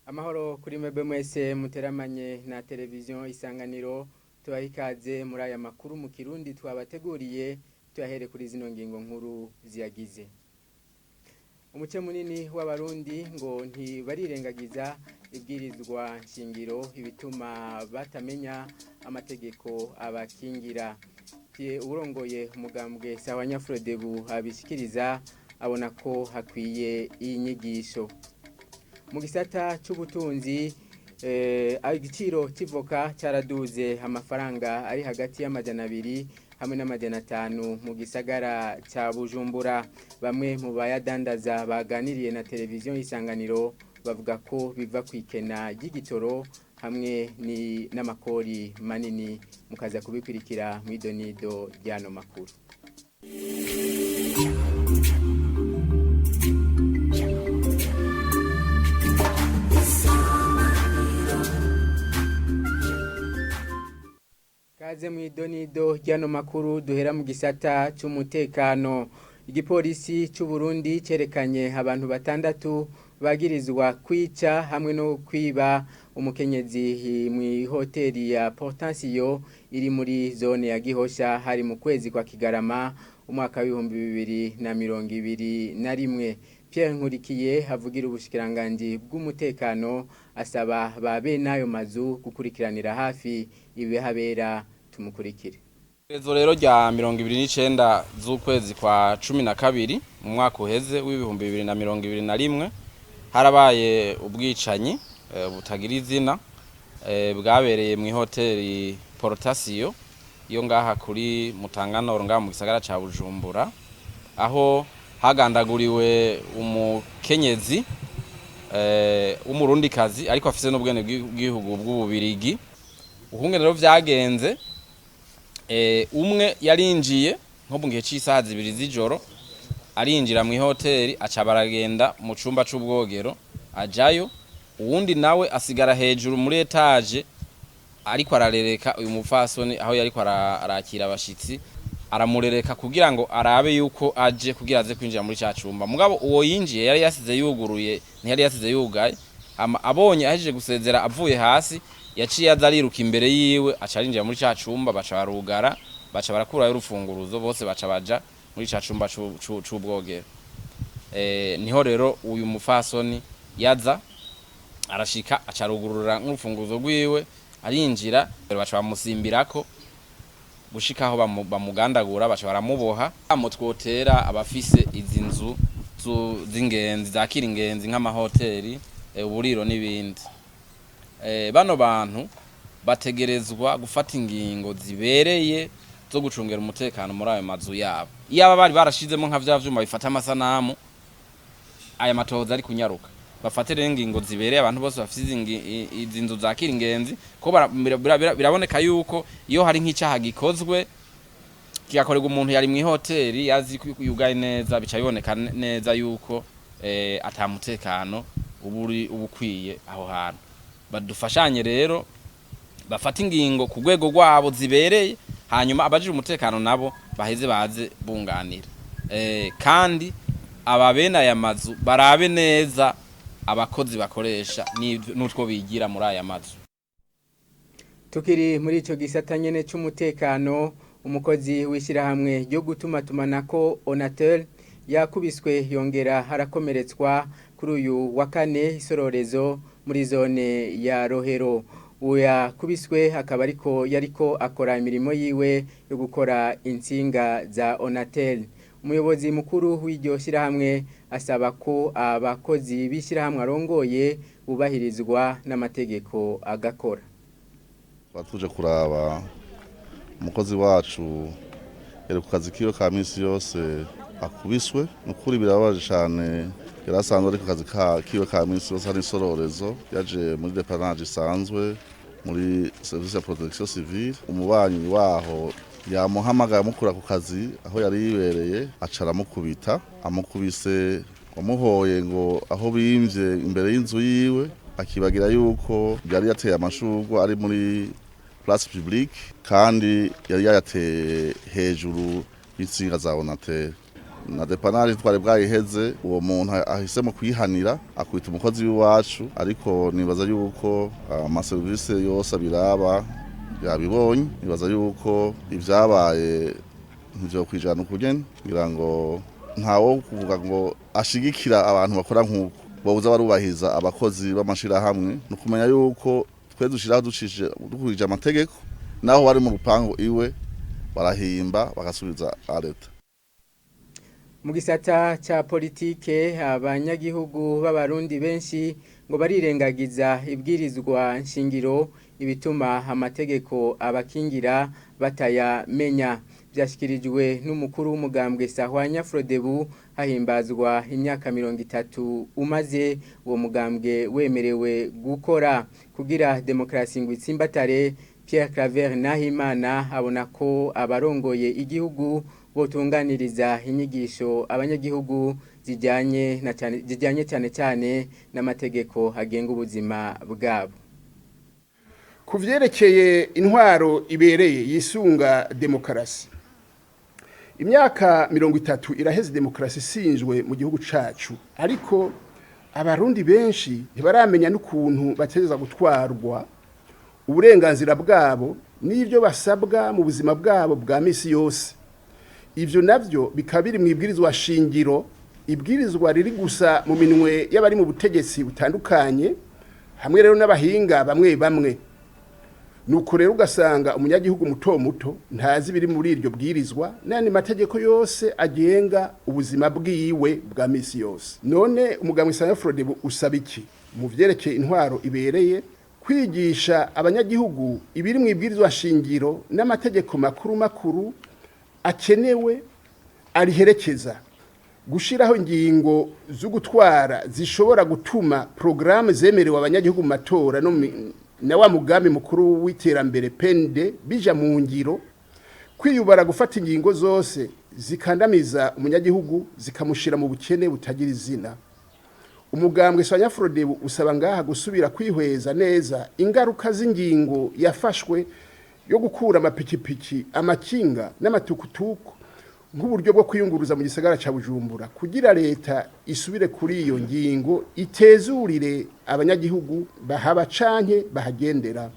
Amahoro kuri mwebwe mwese muteramanye na televiziyo Isanganiro, tubaha ikaze muri aya makuru mu Kirundi twabateguriye, tuyahere kuri zino ngingo nkuru ziyagize. Umuce munini w'Abarundi ngo ntibarirengagiza ibwirizwa nshingiro, ibituma batamenya amategeko abakingira. Uwurongoye umugambwe Sahwanya-Frodebu abishikiriza abona ko hakwiye inyigisho. Mu gisata c'ubutunzi, igiciro c'ivoka caraduze amafaranga ari hagati y'200 hamwe n'500 mu gisagara ca Bujumbura. Bamwe mu bayadandaza baganiriye na televiziyo Isanganiro bavuga ko biva kw'ikena ry'igitoro hamwe n'amakori manini. Mukaza kubikurikira mw'idonido ry'ano makuru. Kaze mw'idonido ry'ano makuru duhera mu gisata c'umutekano. Igipolisi c'u Burundi cerekanye abantu batandatu bagirizwa kwica hamwe no kwiba umukenyezi mw'ihoteli ya Portansio iri muri zone ya Gihosha, hari mu kwezi kwa Kigarama umwaka w'2021. Pierre Nkurikiye avugira ubushikiranganji bw'umutekano asaba ba bene ayo mazu gukurikiranira hafi ibihabera. Tumukurikire. Iherezo rero rya 29 z'ukwezi kwa 12 mu mwaka uheze w'2021 harabaye ubwicanyi butagira izina bwabereye mu ihoteli Portasio yo ngaha kuri Mutanganoro, ngaha mu gisagara ca Bujumbura, aho hagandaguriwe umukenyezi w'Umurundikazi ariko afise n'ubwene bw'igihugu bw'Ububirigi. Ukungene rero vyagenze, umwe yarinjiye nko mu gihe c'isaha 2 z'ijoro, arinjira mu ihoteli, aca baragenda mu cumba c'ubwogero ajayo, uwundi nawe asigara hejuru muri étage ariko ararereka uyu mupfasoni aho yariko arakira abashitsi, aramurereka kugira ngo arabe yuko aje kugira aze kwinjira muri ca cumba. Mugabo uwo yinjiye yari yasize yuguruye, ntiyari yasize yugaye. Hama abonye ahejeje gusezera avuye hasi, yaciye aza ariruka imbere yiwe, aca arinjira muri ca cumba, baca barugara, baca barakurayo urufunguruzo, bose baca baja muri ca cumba c'ubwogero. Niho rero uyu mupfasoni yaza arashika, aca arugurura nk'urufunguruzo rwiwe, arinjira, baca bamusimbirako gushika aho bamugandagura, baca baramuboha. Amo twotera abafise izi nzu z'ingenzi zakira ingenzi nk'amahoteli, uburiro n'ibindi, bano bantu bategerezwa gufata ingingo zibereye zo gucungera umutekano muri ayo mazu yabo. Iyaba bari barashizemo nka vya vyuma bifata amasanamu, aya matohoza ari kunyaruka. Bafate rero ingingo zibereye abantu bose bafise izi nzu zakira ingenzi, ko biraboneka yuko iyo hari nk'icaha gikozwe kigakorerwa umuntu yari mw'ihoteli yazi ko yugaye neza, bica biboneka neza yuko ata mutekano uba uri uba ukwiye aho hantu. Badufashanye rero, bafate ingingo ku rwego rwabo zibereye, hanyuma abajejwe umutekano nabo baheze baze bunganira. Kandi aba bene aya mazu barabe neza abakozi bakoresha n'utwo bigira muri aya mazu. Tukiri muri ico gisata nyene c'umutekano, umukozi w'ishirahamwe ryo gutumatumanako Onatel yakubiswe yongera harakomeretswa kuri uyu wa kane Isororezo muri zone ya Rohero. Uya kubiswe akaba ariko yariko akora imirimo yiwe yo gukora intsinga za Onatel. Umuyobozi mukuru w'iryo shirahamwe asaba ko abakozi b'ishirahamwe arongoye bubahirizwa n'amategeko agakora. Tuje kuraba umukozi wacu yari ku kazi kiwe ka minsi yose akubiswe. Ni ukuri birababaje cyane. Yari asanzwe ari ku kazi kiwe ka minsi yose hari Isororezo, yaje muri dépannage isanzwe muri service ya protection civile. Umubanyi waho yamuhamagaye amukura ku kazi aho yari yibereye, aca aramukubita. Amukubise amuhoye ngo aho bimvye imbere y'inzu yiwe, akibagira yuko yari yateye amashurwe ari muri place publique kandi yari yayateye hejuru y'intsinga za Onatel. Na dépannage twari bwayiheze, uwo muntu ahisemo kuyihanira akwita umukozi w'iwacu, ariko nibaza yuko amaserivisi yose abiraba yabibonye. Nibaza yuko ibyabaye ntivyo kwijana ukugene, ngira ngo ntawo kuvuga ngo ashigikira abantu bakora nk'uko bobuza barubahiriza abakozi b'amashirahamwe. Ni ukumenya yuko twe dushiraho ducishije dukurikije amategeko, naho bari mu rupangu iwe barahimba bagasubiza areta. Mu gisata ca politike, abanyagihugu b'Abarundi benshi ngo barirengagiza ibwirizwa nshingiro, ibituma amategeko abakingira batayamenya. Byashyikirijwe n'umukuru w'umugambwe Sahwanya Frodebu hahimbazwa imyaka 30 umaze uwo mugambwe wemerewe gukora. Kugira demokarasi ngo itsimbatare, Pierre Claver Nahimana abona ko abarongoye igihugu botunganiriza inyigisho abanyagihugu zijyanye cyane cyane n'amategeko agenga ubuzima bwabo. Ku vyerekeye intwaro ibereye yisunga demokarasi, imyaka 30 iraheze demokarasi isinzwe mu gihugu cacu, ariko Abarundi benshi ntibaramenya n'ukuntu bategerezwa gutwarwa, uburenganzira bwabo n'ibyo basabwa mu buzima bwabo bwa misi yose. Ivyo navyo bikaba biri mu ibwirizwa shingiro, ibwirizwa riri gusa mu minwe y'abari mu butegetsi butandukanye hamwe rero n'abahinga bamwe bamwe. Nuko rero ugasanga umunyagihugu muto muto ntazi ibiri muri iryo bwirizwa n'ayandi mategeko yose agenga ubuzima bwiwe bwa misi yose. None umugambwe Sahwanya Frodebu usaba iki mu vyerekeye intwaro ibereye? Kwigisha abanyagihugu ibiri mu ibwirizwa shingiro n'amategeko makuru makuru akenewe ariherekeza, gushiraho ingingo zo gutwara zishobora gutuma porogaramu zemerewe abanyagihugu mu matora no na wa mugambi mukuru w'iterambere PND bija mu ngiro, kwiyubara gufata ingingo zose zikandamiza umunyagihugu zikamushira mu bukene butagira izina. Umugambwe Sahwanya Frodebu usaba ngaha gusubira kwihweza neza ingaruka z'ingingo yafashwe yo gukura amapikipiki, amakinga n'amatukutuku nk'uburyo bwo kwiyunguruza mu gisagara ca Bujumbura, kugira leta isubire kuri iyo ngingo itezurire abanyagihugu bahaba canke bahagendera.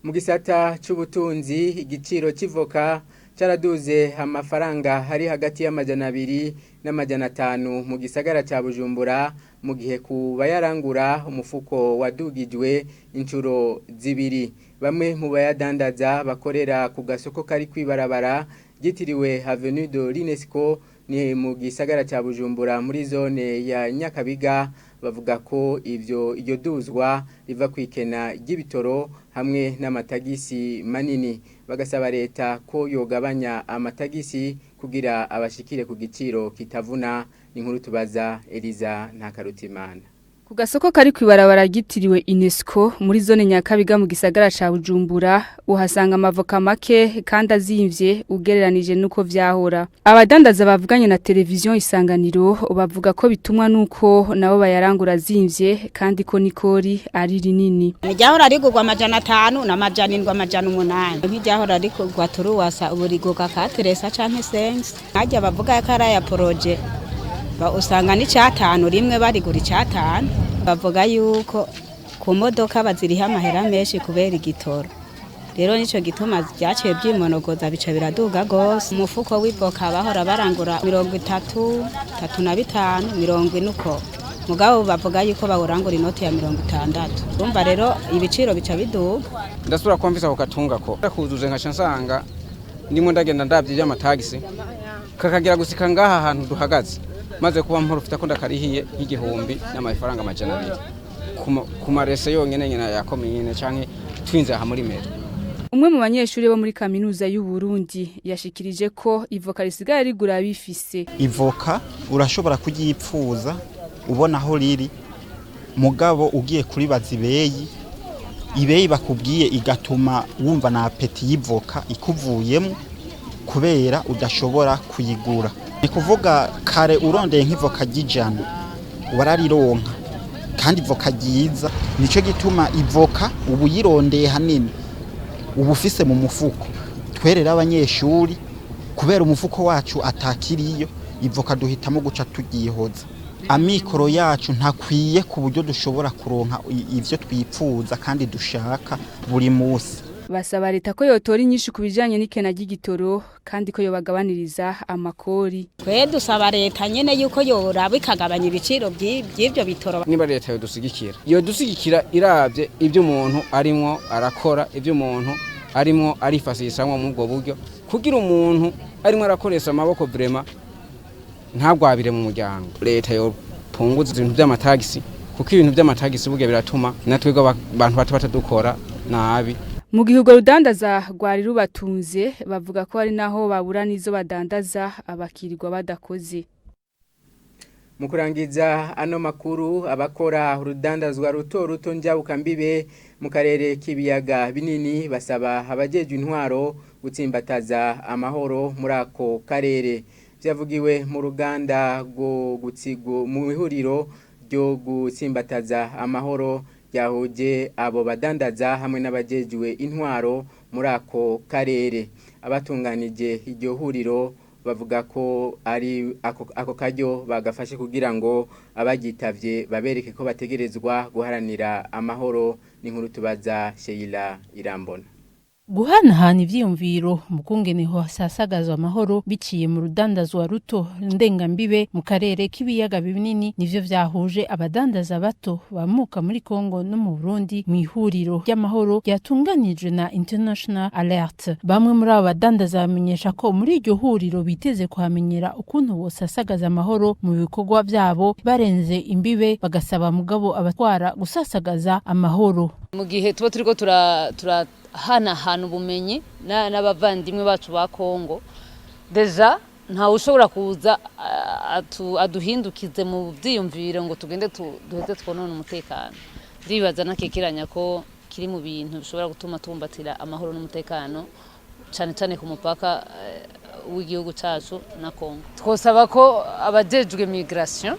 Mu gisata c'ubutunzi, igiciro c'ivoka caraduze amafaranga hari hagati y'200 n'500 mu gisagara ca Bujumbura, mu gihe ku bayarangura umufuko wadugijwe inshuro zibiri. Bamwe mu bayadandaza bakorera ku gasoko kari kwibarabara ryitiriwe Avenue de l'UNESCO, ni mu gisagara ca Bujumbura muri zone ya Nyakabiga, bavuga ko ivyo iryo duzwa riva kwikena ry'ibitoro hamwe n'amatagisi manini, bagasaba leta ko yogabanya amatagisi kugira abashikire ku giciro kitavuna. Inkuru tubaza Eliza Ntakarutimana. Ku gasoko kari kwibarabara ryitiriwe UNESCO muri zone Nyakabiga mu gisagara ca Bujumbura, uhasanga amavoka make kandi azimvye ugereranije nuko vyahora. Abadandaza bavuganye na televiziyo Isanganiro bavuga ko bitumwa nuko nabo bayarangura azimvye kandi ko nikori ari rinini. Iryahora rigurwa 500 na 700, 800. Nk'iryahora rigurwa 300, ubu rigurwa 400 canke 500. Harya bavuga ko ari aya projet, usanga n'icatanu rimwe barigura icatanu. Bavuga yuko ku modoka baziriha amahera menshi kubera igitoro, rero nico gituma vyaciye vyimonogoza bica biraduga gose. Umufuko w'ivoka bahora barangura 30, 35, 40 uko, mugabo bavuga yuko bawurangura inoti ya 60. Urumva rero ibiciro bica biduga. Ndasubira kuba mfise ako gatunga ko kuzuje, nkaca nsanga ndimo ndagenda ndavye ivy'amatagisi kakagera gusika ngaha hantu duhagaze, maze kuba mporofita ko ndakarihiye nk'igihumbi n'amafaranga 200 ku marese yonyene nyene ya komine canke twinze aha muri mairie. Umwe mu banyeshuri bo muri kaminuza y'u Burundi yashikirije ko ivoka risigaye rigura bifise. Ivoka urashobora kuryipfuza ubona aho riri, mugabo ugiye kuribaza ibeyi, ibeyi bakubwiye igatuma wumva na appétit y'ivoka ikuvuyemo kubera udashobora kuyigura. Ni kuvuga kare urondeye nk'ivoka ry'ijana wararironka, kandi ivoka ryiza. Nico gituma ivoka ubu yirondeye hanini uba ufise mu mufuko. Twerera abanyeshuri Kubera umufuko wacu atakiriyo, ivoka duhitamo guca tugihoza. Amikoro yacu ntakwiye ku buryo dushobora kuronka ivyo twipfuza kandi dushaka buri munsi. Basaba leta ko yotora inyishu ku bijanye n'ikena ry'igitoro, kandi ko yobagabaniriza amakori. Twe dusaba leta nyene yuko yoraba ikagabanya ibiciro by'ibyo bitoro. Niba leta yodusigikira iravye ibyo umuntu arimwo arakora, ibyo umuntu arimwo arifashishamwo mu ubwo buryo, kugira umuntu arimwo arakoresha amaboko vraiment ntagwabire mu muryango. Leta yopunguza ibintu by'amatagisi, kuko ibintu by'amatagisi burya biratuma natwebwe abantu bato batadukora nabi. Mu gihe urwo rudandaza rwari rubatunze, bavuga ko ari naho babura n'izo badandaza, abakirirwa badakoze. Mu kurangiza ano makuru, abakora urudandazwa ruto ruto njyabukambibe mu karere k'ibiyaga binini basaba abajejwe intwaro gutsimbataza amahoro muri ako karere. Byavugiwe mu ruganda rwo gutsigo mu ihuriro ryo gutsimbataza amahoro ryahuje abo badandaza hamwe n'abajejwe intwaro muri ako karere. Abatunganije iryo huriro bavuga ko ari ako karyo bagafashe kugira ngo abagitavye babereke ko bategerezwa guharanira amahoro. N'inkuru tubaza Sheila Irambona. Guhanahana ivyiyumviro mu kungene hasasagazwa amahoro biciye mu rudandazwa ruto ndengambibe mu karere k'ibiyaga binini nivyo vyahuje abadandaza bato bamuka muri Kongo no mu Burundi mu ihuriro ry'amahoro ryatunganijwe na International Alert. Bamwe muri abo badandaza bamenyesha ko muri iryo huriro biteze kuhamenyera ukuntu bosasagaza amahoro mu bikorwa vyabo barenze imbibe, bagasaba mugabo abatwara gusasagaza amahoro. Mu gihe tuba turiko turahanahana ubumenyi n'abavandimwe bacu ba Kongo, déjà ntawe ushobora kuza aduhindukize mu byiyumviro ngo tugende duheze twonone umutekano. Ndibaza nakekeranya ko kiri mu bintu bishobora gutuma tumbatira amahoro n'umutekano, cyane cyane ku mupaka w'igihugu cyacu na Kongo. Twosaba ko abajejwe migration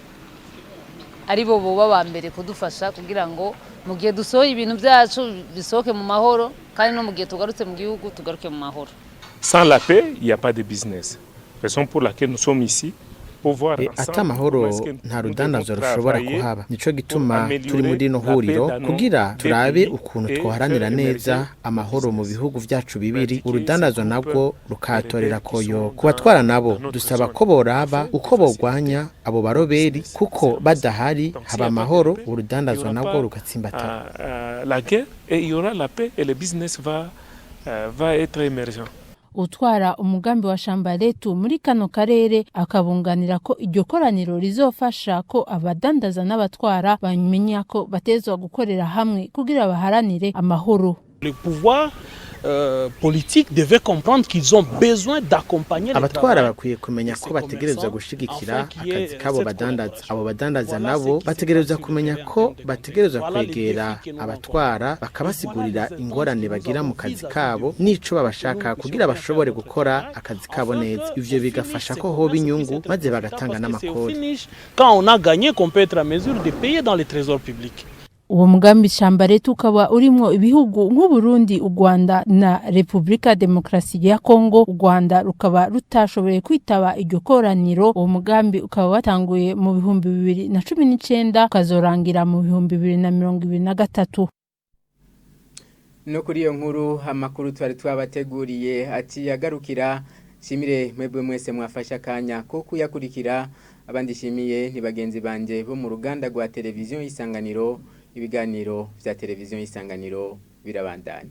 ari bo boba ba mbere kudufasha, kugira ngo mu gihe dusohoye ibintu byacu bisohoke mu mahoro, kandi no mu gihe tugarutse mu gihugu tugaruke mu mahoro. Sans la paix, il n'y a pas de business. Raison pour laquelle nous sommes ici. Ata amahoro nta rudandazo rushobora kuhaba. Nico gituma turi muri rino huriro kugira turabe ukuntu twoharanira neza amahoro mu bihugu vyacu bibiri, urudandazo nabwo rukatorera koyo. Kubatwara nabo dusaba ko boraba uko bogwanya abo baroberi, kuko badahari haba amahoro, urudandazo nabwo rugatsimbatara. La guerre et il y aura la paix et le business va être émergent. Utwara umugambi wa Shambaretu muri kano karere akabunganira ko iryo koraniro rizofasha ko abadandaza n'abatwara bamenya ko batezwa gukorera hamwe kugira baharanire amahoro. Le pouvoir politique devait comprendre qu'ils ont besoin d'accompagner. Abatwara bakwiye kumenya ko bategerezwa gushigikira akazi kabo badandaza. Abo badandaza nabo bategerezwa kumenya ko bategerezwa kwegera abatwara bakabasigurira ingorane bagira mu kazi kabo n'ico babashaka, kugira bashobore gukora akazi kabo neza. Ivyo bigafasha ko hoba inyungu, maze bagatanga n'amakori. Quand on a gagné, qu'on peut être à mesure de payer dans les trésors publics. Uwo mugambi Shambaretu ukaba urimwo ibihugu nk'Uburundi, u Rwanda na Republika Demokrasi ya Kongo. U Rwanda rukaba rutashoboye kwitaba iryo koraniro. Uwo mugambi ukaba watanguye mu 2019, ukazorangira mu 2023. No kuri iyo nkuru amakuru twari twabateguriye ati yagarukira. Shimire mwebwe mwese mwafasha akanya ko kuyakurikira. Abandi shimiye ni bagenzi banje bo mu ruganda rwa televiziyo Isanganiro. Ibiganiro vya televiziyo Isanganiro birabandanya.